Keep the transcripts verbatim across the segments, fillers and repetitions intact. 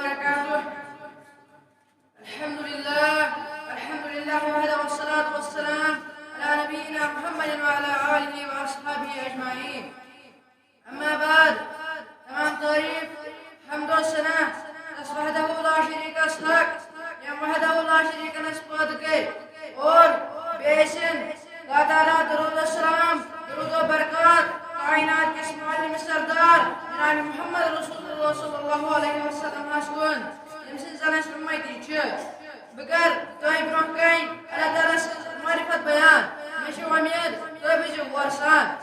وبركاته. الحمد لله، الحمد لله وحده، والصلاة والسلام على نبينا محمد وعلى آله وأصحابه أجمعين. أما بعد، تمام تعریف، حمد و ثنا تس وحدہ لا شریکس حق، یم وحدہ لا شریکن اسہِ پٲدٕ کٔرۍ اور بیٚیہِ ٲسِن اللہ تعالیٰ درود و سلام، درود و برکات کائنات کِس معلم سردار جناب محمد رسول اللہ صلی اللہ علیہ وسلم ہس کُن، ییٚمہِ سٕنٛدۍ زن أسۍ اُمتی چھِ۔ بہٕ کرٕ تۄہہِ برونٛہہ کنہِ اللہ تعالیٰ سٕنٛز معرفت بیان۔ مےٚ چھِ وۄمید تُہۍ بوٗزِو غورٕ سان۔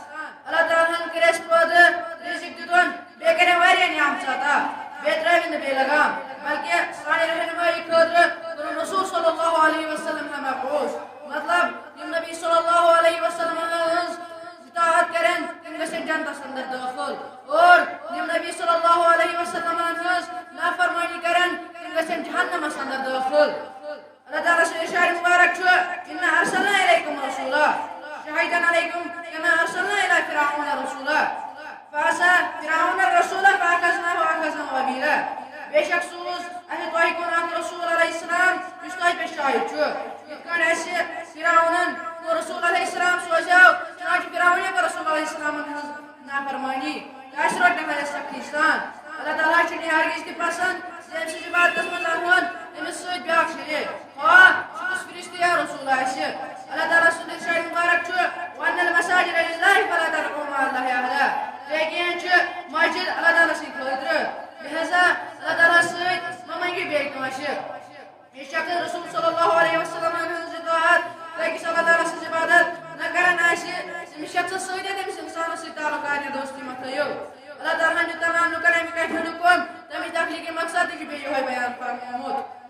اللہ تعالیٰ ہن کٔرۍ اَسہِ پٲدٕ، رزق دیُتن، بیٚیہِ کٔرۍ واریاہ نعمت عطا، بیٚیہِ ترٛٲوِن نہٕ بیٚیہِ لگام، بلکہِ سانہِ رہنمٲیی خٲطرٕ کوٚرُن رسول صلی اللہ علیہ وسلم ہمہ پوش۔ مطلب، یِم نبی صلی اللہ علیہ وسلم ہٕنٛز اطاعت کرن، تِم گژھن جنتس اندر دٲخل۔ اور یِم نبی صلی اللہ علیہ وسلم ہٕنٛز نافرمٲنی کرن، تِم گژھن جہنمس اندر دٲخل۔ اللہ تعالیٰ سُنٛد ارشاد مبارک چھُ، "إنا أرسلنا إليكم رسولا شاهدا عليكم كما أرسلنا إلى فرعون رسولا فعصى فرعون الرسول فأخذناه أخذا وبيلا"۔ بے شک سوٗز اَسہِ تۄہہِ کُن اکھ رسول علیہ السلام، یُس تۄہہِ پٮ۪ٹھ شاہد چھُ۔ یِتھ کٔنۍ اَسہِ فرعونن کوٚر رسول علیہ السلام سوزیو، چنانچہ فرعون کوٚر رسول علیہ السلامن ہٕنٛز نافرمٲنی۔ تہٕ اَسہِ رٔٹ نہٕ واریاہ سختی سان۔ اللہ تعالیٰ چھُنہٕ یہِ ہرگز تہِ پسند زِ أمۍ سٕنٛز عبادتس منٛز انہون أمِس سۭتۍ بیٛاکھ شریٖک۔ ہا، سُہ کُس فرشتہٕ یا رسول آسہِ؟ اللہ تعالیٰ سُنٛد ارشاد مبارک چھُ، "وأن المساجد لله فلا تدعوا مع الله أحدا"۔ تہٕ یقیٖن چھُ مسجد اللہ تعالیٰ سٕنٛدِ خٲطرٕ، لہذا اللہ تعالیٰ سۭتۍ مہ منٛگِو بیٚیہِ کٲنٛسہِ۔ بے شک رسول صلی اللہ علیہ وسلم ہٕنٛز اطاعت، تہٕ أکِس اللہ تعالیٰ سٕنٛز عبادت نہ کرن آسہِ، تٔمِس شخصس سۭتۍ یا تٔمِس انسانس سۭتۍ تعلقات یا دوستی مہ تھٲیِو۔ اللہ تعالیٰ ہن دیُت تمام لُکن اَمہِ کتھِ ہُنٛد حُکم، تَمِچ تخلیٖقی مقصد تہِ چھُ بیٚیہِ یِہوٚے بیان فرمومُت۔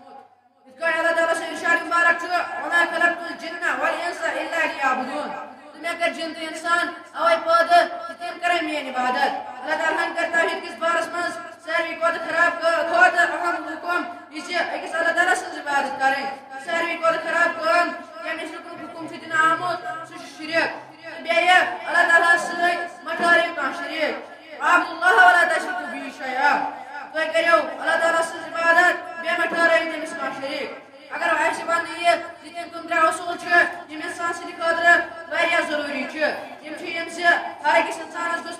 یِتھ کٔنۍ اللہ تعالیٰ سُنٛد ارشاد مبارک چھُ، "وما خلقت الجن والإنس إلا ليعبدون"۔ تہٕ مےٚ کٔرۍ جِن تہٕ اِنسان اَوَے پٲدٕ زِ تِم کَرَن میٛٲنۍ عبادت۔ اللہ تعالیٰ ہَن کٔر توحیٖد کِس بارَس منٛز ساروی کھۄتہٕ خراب کٲ-، کھۄتہٕ اَہَم حُکُم یہِ زِ أکِس اللہ تعالیٰ سٕنٛز عبادت کَرٕنۍ۔ ساروی کھۄتہٕ خراب کٲم، ییٚمِس نہٕ کُنیُک حُکُم چھُ دِنہٕ آمُت، سُہ چھُ شِرک۔ تہٕ بیٚیہِ اللہ تعالیٰ ہَس سۭتۍ مہ ٹھہرٲیِو کانٛہہ شریٖک۔ "واعبدوا الله ولا تُشركوا به شيئا"۔ تُہۍ کٔرِو اللہ تعالیٰ سٕنٛز عبادت، بیٚیہِ مہ ٹھہرٲیِو تٔمِس کانٛہہ شریٖک۔ اگر اَسہِ وَننہٕ یِیہِ زِ تِم کٕم ترٛےٚ اصوٗل چھِ، یِم اِنسان سٕنٛدِ خٲطرٕ واریاہ ضروٗری چھِ، یِم چھِ یِم زِ ہر أکِس اِنسانَس گوٚژھ